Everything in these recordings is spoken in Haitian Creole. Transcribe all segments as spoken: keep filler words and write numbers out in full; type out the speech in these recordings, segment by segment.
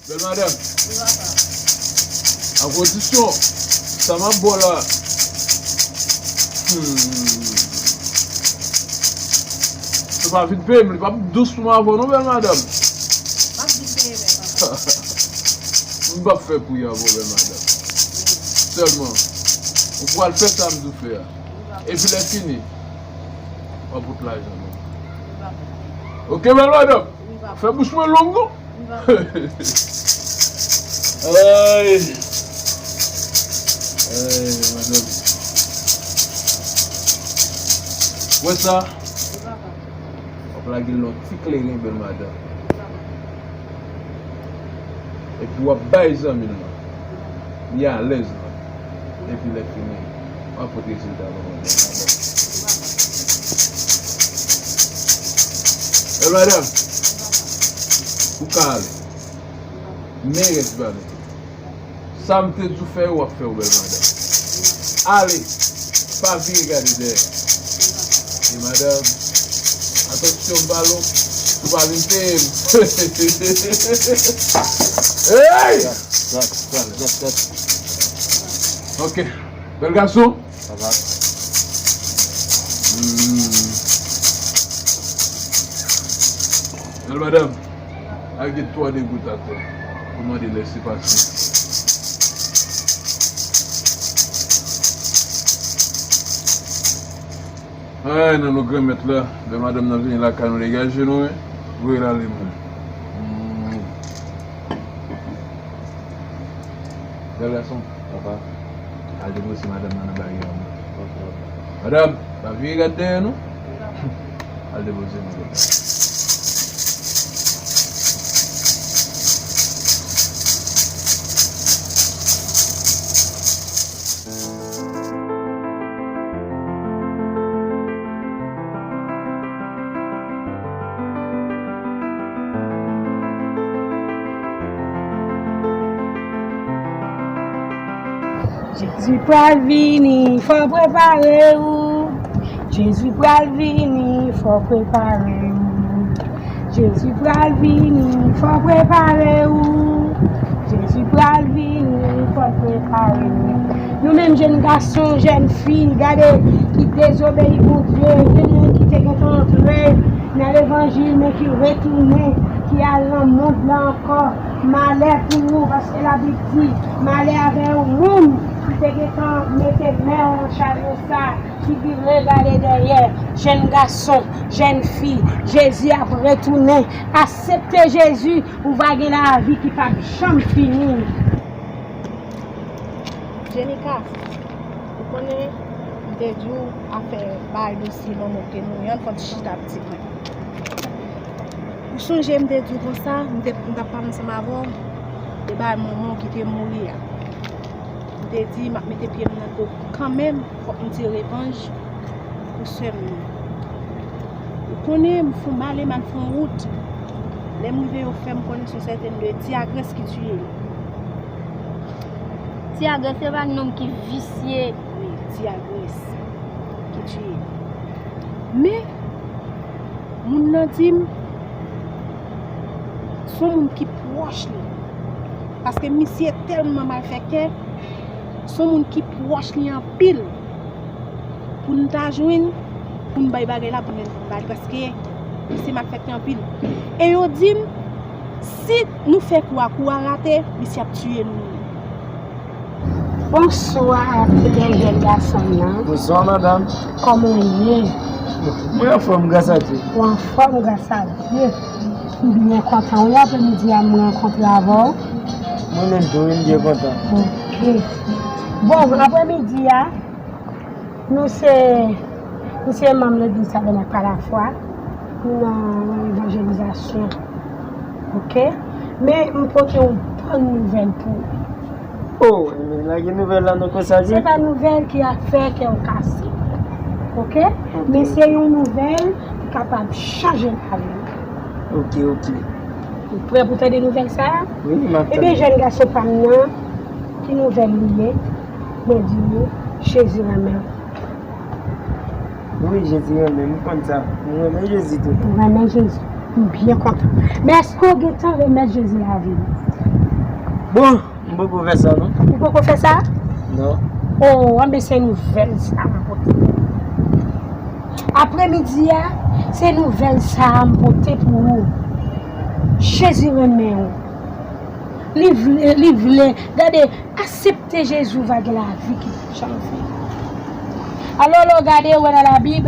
Bèl madanm. Wi, papa. An kondisyon, sa m ap ba w la. Hmm. Se pa vin peye m, li p ap dous pou m avè w non, bèl madanm. M ap vin peye, bèl papa. M p ap fè pri avè w, bèl madanm. Sèlman, ou pral fè sa m di w fè a. Epi lè fini, w ap pot lajan ban m. Ok, bèl madanm. Fè bouch mwen long, non? Ay. Ay, madanm. Wè sa? W ap lage l nan ti kleren, bèl madanm. Epi w ap bay zanmi l lan. Li alèz lan. Epi lè fini, w ap pote rezilta ban mwen. E madanm, ou ka ale. Men rès ba nou. Sa m te di w fè yo, w ap fè yo, bèl madanm. Ale, pa vire gade dèyè. E madanm, atansyon, m pale w, ou pa vin peye m. Hey! Gad, gad, gad, gad. Ok. Bèl gason. Papa. Hmm. Bèl madanm, al gen twa degout atè pou mande lèsepase. Ay, nan non Granmèt la, lè madanm nan vini lakay nou, degaje nou, wi. Voye l ale, mwen. Hmm. Bèl gason. Papa. Al depoze madanm nan nan baryè an. Ok, papa. Madanm, pa vire gade dèyè nou. Al depoze madanm nan. Jezi pral vini, fò w prepare w. Jezi pral vini, fò w prepare w. Jezi pral vini, fò w prepare w. Jezi pral vini, fò w prepare w. Nou menm jèn gason, jèn fi, gade, ki dezobeyi Bondye, gen moun ki te gentan antre nan levanjil, men ki retounen, ki al nan mond lan ankò. Malè pou ou, paske Labib di, malè avè yon moun ki te gentan mete men w nan charyo sa, ki vire gade dèyè. Jèn gason, jèn fi, Jezi ap retounen. Aksepte Jezi, ou va gen lavi ki p ap janm fini. Jenika, ou konnen, m te di w afè bay dosye manman w te mouri an, fò w t chita pitit mwen. Ou sonje m te di w konsa, m te, m t ap pale ansanm avè w de bay manman w ki te mouri a. M te di m ap mete pye m nan do kanmenm, fòk m tire revanj pou sè m nan. Ou konnen m fè yon malè, m al fè yon wout. Lè m rive, yo fè m konnen sou sèten de Ti Agrès ki tiye l. Ti Agrès se pa nonm ki visye. Wi, Ti Agrès ki tiye l. Men, moun nan di m, se yon moun ki pwòch li. Paske misye tèlman malfektè, se yon moun ki pwòch li anpil. Pou n ta jwenn, pou n bay bagay la, pou n bay, paske misye malfektè anpil. E yo di m, si nou fè kou a, kou a rate, misye ap tiye nou. Bonswa, bèl jèn gason m nan. Bonswa, madanm. Kòman w ye? Mwen anfòm, gras a Dye. Ou anfòm, gras a Dye. M byen kontan, wi, aprèmidi a, m rankontre avè w. Mwen menm tou, wi, m byen kontan. Ok. Bon, aprèmidi a, Nou se, nou se manm legliz Tabènak pa Lafwa. Nou nan evanjelizasyon. Ok? Men m pote yon bòn nouvèl pou ou. Oh, men lage nouvèl la non konsa, se pa nouvèl ki ap fè kè w kase. Ok? Ok. Men se yon nouvèl ki kapab chanje lavi w. Ok, ok. Ou prè pou tande nouvèl sa a? Wi, m ap tande. Ebyen, jèn gason pa m nan, ki nouvèl li ye? Mwen di nou, Jezi renmen w. Wi, Jezi renmen m, m konn sa. M renmen Jezi tou. Ou renmen Jezi. M byen kontan. Men èske w gentan remèt Jezi lavi w? Bon, m poko fè sa, non. Ou poko fè sa? Non. Oh, anben se nouvèl sa m pote. Apremidi a, se nouvèl sa m pote pou ou. Jezi renmen ou. Li vle, li vle. Gade, aksepte Jezi, ou va gen lavi ki pa janm fini. Alò, lè w gade, ou wè nan Labib,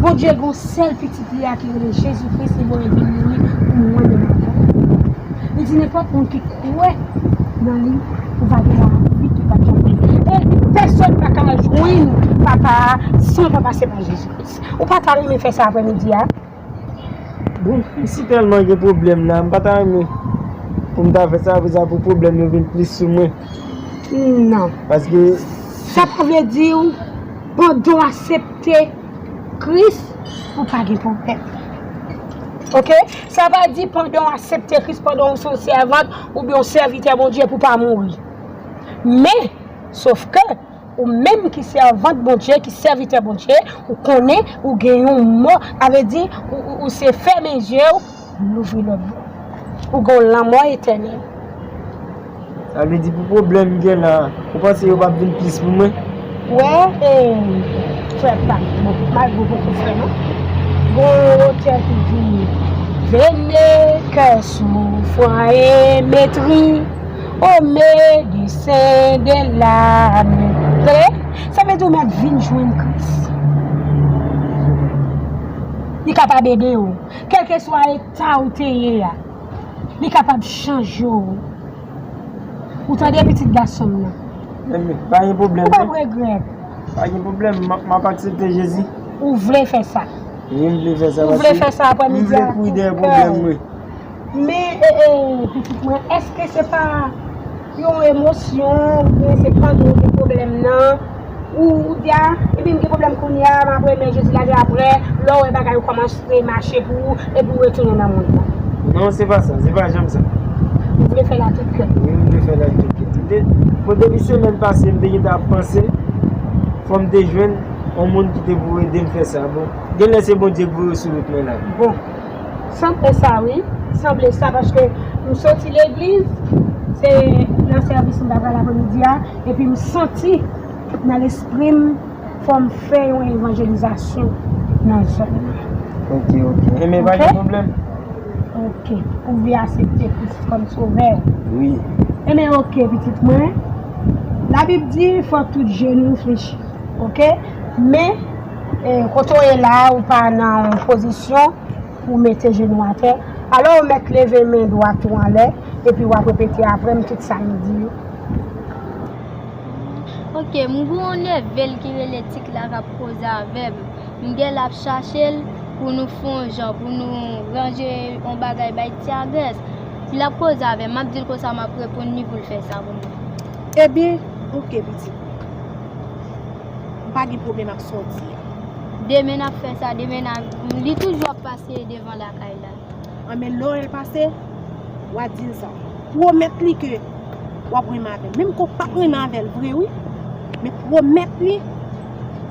Bondye gen yon sèl pitit li a ki rele Jezi Kris, li voye vin mouri pou mwen menm avè w. Li di nenpòt moun ki kwè nan li, ou va gen lavi ki pa janm fini. E pèsonn pa ka jwenn Papa a san pa pase pa Jezi Kris. Ou pa ta renmen fè sa apremidi a? Bon, m si tèlman gen pwoblèm la, m pa ta renmen pou m ta fè sa, apre sa pou pwoblèm yo vin plis sou mwen. Non. Paske sa pa vle di w, pandan w aksepte Kris, ou pa gen pwoblèm. Oke? Sa pa di pandan w aksepte Kris, pandan w se yon sèvant oubyen yon sèvitè Bondye pou w pa mouri. Men, sof ke ou menm ki sèvant Bondye, ki sèvitè Bondye, ou konnen ou gen yon mò, sa vle di ou, ou, ou se fèmen je w, louvri lòt bò. Ou gen yon lanmò etènèl. Sa vle di pou pwoblèm m gen la, ou panse yo p ap vin plis pou mwen? Wè, e, frè pa m, bon, malgre w poko frè non. Gon otè ki di, Venez, cœur souffrant et mettris, au médecin de l'âme. Tande? Sa vle di w mèt vin jwenn Kris. Li kapab ede w. Kèlkeswa eta w te ye a, li kapab chanje w. Ou tande, pitit gason m nan? Enben, pa gen pwoblèm, non. Ou p ap regrèt. Pa gen pwoblèm, m ap, m ap aksepte Jezi. Ou vle fè sa? Wi, m vle fè sa. Ou vle fè sa aprè midi a? M vle kouri dèyè pwoblèm mwen. Men, e, e, pitit mwen, èske se pa yon emosyon, oubyen se pandan w gen pwoblèm nan, ou, ou di, a, epi m gen pwoblèm kounye a, m ap renmen Jezi lage aprè, lè w wè bagay yo kòmanse mache pou ou, epi w retounen nan mond lan? Non, se pa sa, se pa janm sa. Ou vle fè l ak tout kè? Wi, m vle fè l ak tout kè. M te, bon, depi semèn pase, m te gentan ap panse, fò m te jwenn yon moun ki te pou ede m fè sa. Bon, genlè se Bondye k voye w sou wout mwen la. Bon. Sanble sa wi, sanble sa, paske m soti legliz, se nan sèvis m t ap pral apremidi a, epi m santi nan lespri m fò m fè yon evanjelizasyon nan zòn nan. Oke, oke. Enben, pa gen pwoblèm. Oke. Ou vle aksepte Kris kòm sovè? Wi. Enben, oke, pitit mwen. Labib di, fò tout jenou flechi. Oke? Men, e, kote w ye la, ou pa nan yon pozisyon pou w mete jenou atè. Alò, ou mèt leve men dwat ou anlè, epi w ap repete aprè m tout sa m di yo. Oke, m gen yon nève l ki rele Tik la k ap koze avè m. M genlè ap chache l pou nou fè yon jan, pou nou ranje yon bagay bay Ti Agrès. L ap koze avè m, m ap di l konsa m ap reponn li pou l fè sa pou mwen. Ebyen, oke, pitit. M pa gen pwoblèm ak sa w di a. Demen n ap fè sa, demen n a, li toujou ap pase devan lakay la. Anben, lè w wè l pase, w a di l sa. Pwomèt li ke w ap renmen avè l. Menm ke w p ap renmen avè l vre, wi. Men pwomèt li,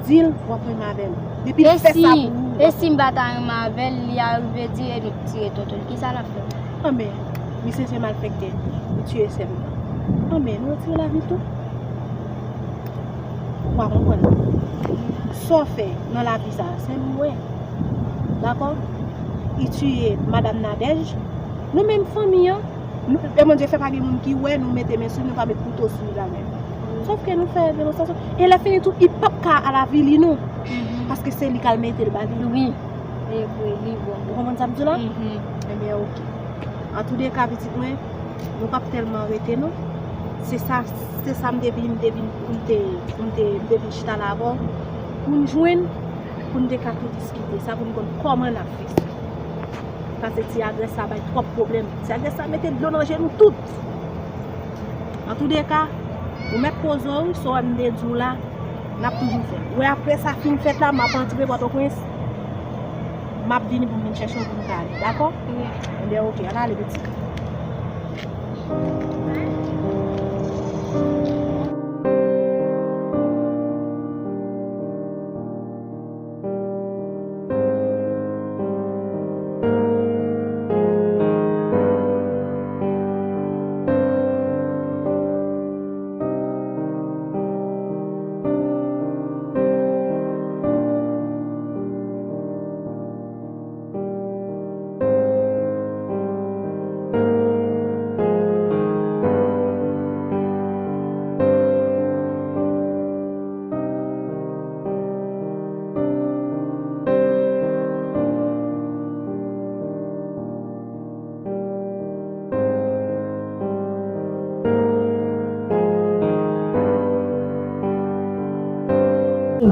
di l w ap renmen avè l. Depi l fè sa pou ou. E si m pa ta renmen avè l, li arive di, e nou tire tonton l, kisa n ap fè? Anben, misye se malfektè. Li tiye sè m nan. Anben, nou retire lavi l tou. Ou pa konprann. Sa w fè nan lavi sa a, sèl ou wè. Dakò? Li tiye madanm Nadège. Nou menm fanmi an, nou, e Bondye fè pa gen moun ki wè, nou mete men sou li, nou pa met kouto sou li la menm. Sòf ke nou fè denosyasyon. E lè fini tou, li p ap ka al avili nou. Paske se li k al mete l ba li. Wi. E vre, li bon. Ou konprann sa m di w la? Ebyen, oke. Antoudeka, pitit mwen, nou p ap tèlman rete non. Se sa, se sa m te vin, m te vin, pou m te, pou m te, m te vin chita la avè w, pou n jwenn, pou n te ka tou diskite sa, pou n konn kòman n ap fè sa. Paske ti agrès sa bay twòp pwoblèm. Ti agrès sa mete dlo nan je nou tout. Antoudeka, ou mèt poze w, wi, sa w wè m te di w la, n ap toujou fè. Ou wè, apre sa fin fèt la, m ap antre Pòtoprens, m ap vini pou m vin chèche w pou n ka ale, dakò? Wi. Ebyen, oke, ann ale, pitit.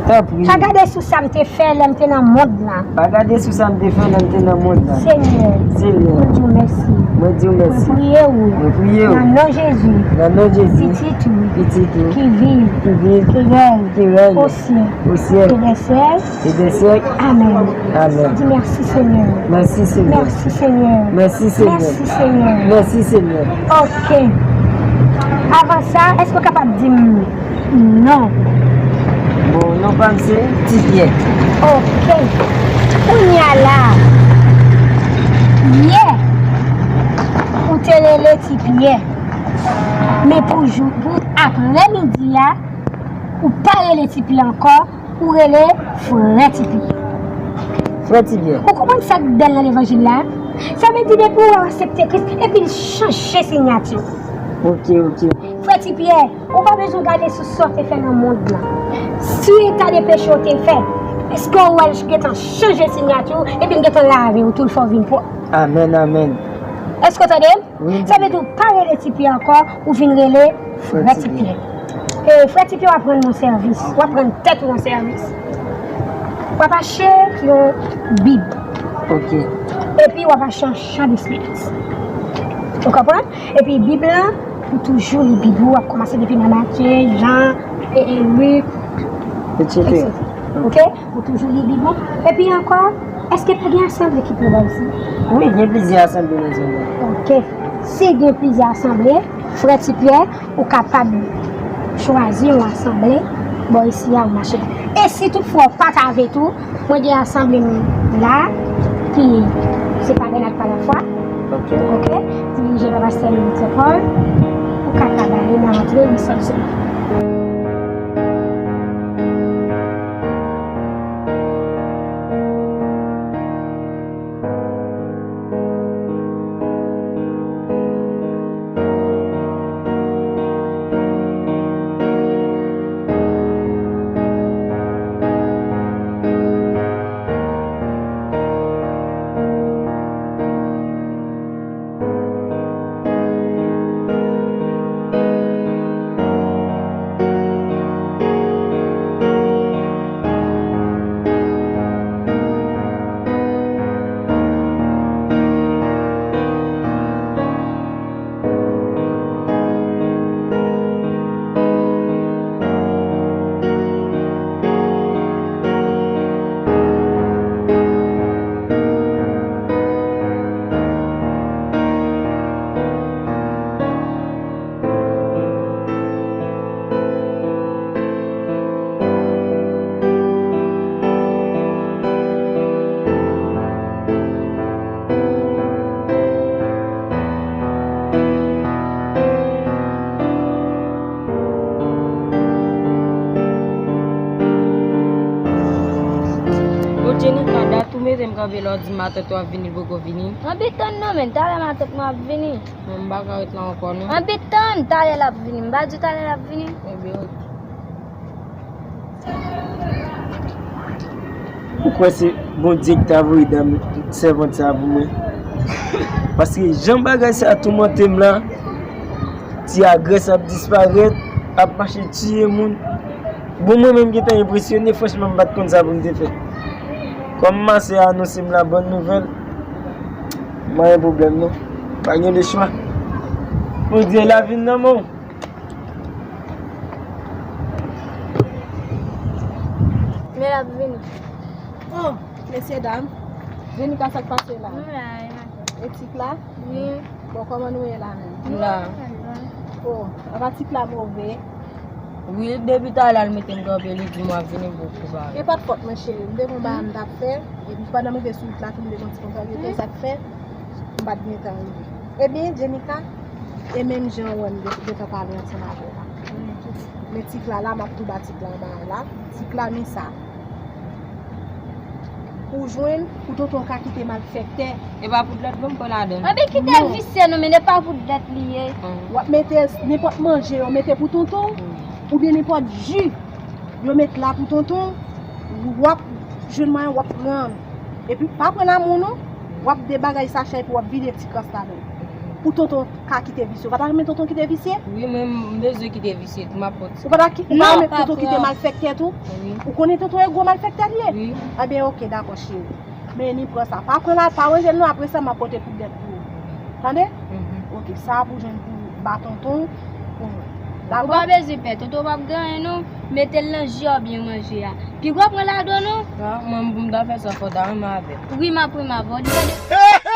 Tanpri. Pa gade sou sa m te fè lè m te nan mond lan. Pa gade sou sa m te fè lè m te nan mond lan. Senyè, Senyè, mwen di w mèsi. Mwen di w mèsi. Mwen priye w. Mwen priye w. Nan non Jezi. Nan non Jezi. Pitit ou. Pitit ou. Ki viv. Ki viv. Ki rèy. Ki rèy. O syèl. O syèl. E dè syèk. E dè syèk. Amèn. Amèn. Di mèsi Senyè. Mèsi Senyè. Mèsi Senyè. Mèsi Senyè. Mèsi Senyè. Mèsi Senyè. Ok. Avan sa, èske w kapab di m non? Bon, non pa m se Ti Pyè. Ok. Kounye a la, yè, ou te rele Ti Pyè. Men pou jou, pou aprè midi a, ou pa rele Ti Pyè ankò, ou rele Frè Ti Pyè. Frè Ti Pyè. Ou konprann sa k bèl nan levanjil la? Sa vle di depi w aksepte Kris, epi l chanje siyati w. Ok, ok. Frè Ti Pyè, ou pa bezwen gade sou sa w te fè nan mond lan. Si eta de peche w te fè, èske w wè l gentan chanje siyati w, epi l gentan lave w tou, l fè w vin pwòp? Amèn, amèn. Èske w tande m? Wi. Sa vle di w pa rele Ti Pyè ankò, ou vin rele Frè Ti Pyè. E, Frè Ti Pyè, w ap rann mwen sèvis. W ap rann tèt ou yon sèvis. W ap achte yon Bib. Ok. Epi w ap achte yon chan de spirit. Ou konprann? Epi Bib lan, ou toujou li Bib ou, w ap kòmanse depi nan Matye, Jan, e, e, Lik, etsetera. Etsetera. Ok? Ou toujou li Bib ou. Epi ankò, èske pa gen asanble ki pi bò isi? Wi, gen plizyè asanble nan zòn nan. Ok. Si gen plizyè asanble, Frè Ti Pyè, ou kapab chwazi yon asanble bò isi a ou mache. E si toutfwa w pa ta vle tou, mwen gen asanble m la, ki se Tabènak pa Lafwa. Ok. Ok? Dirije pa pastè Louis Pierre Paul. Ou ka travay nan antre Louis Saxon. Bon, Jenika, dat ou mete m kanpe la, w di matant ou ap vini, l poko vini. Anpi tann non, men talè matant mwen ap vini. Mwen, m pa ka ret la ankò, non. Anpi tann, talè l ap vini. M pa di w talè l ap vini. Ebyen, ok. Ou kwè se Bondye ki ta voye dam sèvant sa pou mwen? Paske jan bagay sa toumante m la, ti agrès ap disparèt, ap mache tiye moun. Bon, mwen menm gentan enpresyone, franchman, m pa t konn sa pou m te fè. Kòm masè a anonse m la bòn nouvèl, m pa gen pwoblèm non. Pa gen lechwa. Bondye la vin nan men w. Men l ap vini. Oh, mesye dam. Jenika, sa k pase la? Nou la, e matant. E Tik la? Wi. Bon, kòman nou ye la menm? Nou la. Oh, apa Tik la move? Wi, depi talè l mete m kanpe, li di m w ap vini, m poko pare. E pa t fòt mwen, cheri. M te gon bagay m t ap fè. Epi pandan m rive sou wout la tou, m te gon ti kontrariete, sa k fè m pa t gentan rive. Ebyen, Jenika, e menm jan ou wè m gen- gentan pale ansanm avè w la. Men Tik la la, m ap tou ba Tik la anba la. Tik la, men sa. Ou jwenn, pou tonton w ka kite malfektè. E pa poudlèt non m pran ladan l. Anben kite l visye non, men e pa poudlèt li ye. W ap mete nenpòt manje yo mete pou tonton w, oubyen nenpòt ji yo met la pou tonton w, w ap jwenn mwayen w ap pran. Epi pa pran nan men w non, w ap de bagay sachè epi w ap vide ti kras ladan l. Pou tonton ka kite visye. Ou pa ta renmen tonton kite visye? Wi, mwen m bezwen kite visye tou, m ap pot. Ou pa ta ki- ou pa renmen tonton kite malfektè tou? Ou konnen tonton e gwo malfektè li ye? Wi. Ebyen oke, dakò cheri. Men ni pran sa. Pa pran la, pa ranje l non, apre sa m ap pote poudèt pou ou. Tande? Oke, sa pou jwenn pou ba tonton. Pou mwen. Ou pa bezwen pè, tonton p ap gen anyen non. Mete l nan ji a oubyen manje a. Piga w pran ladan non. Mwen m ta fè sa fò ta renmen avè m. Wi, m ap renmen avè w.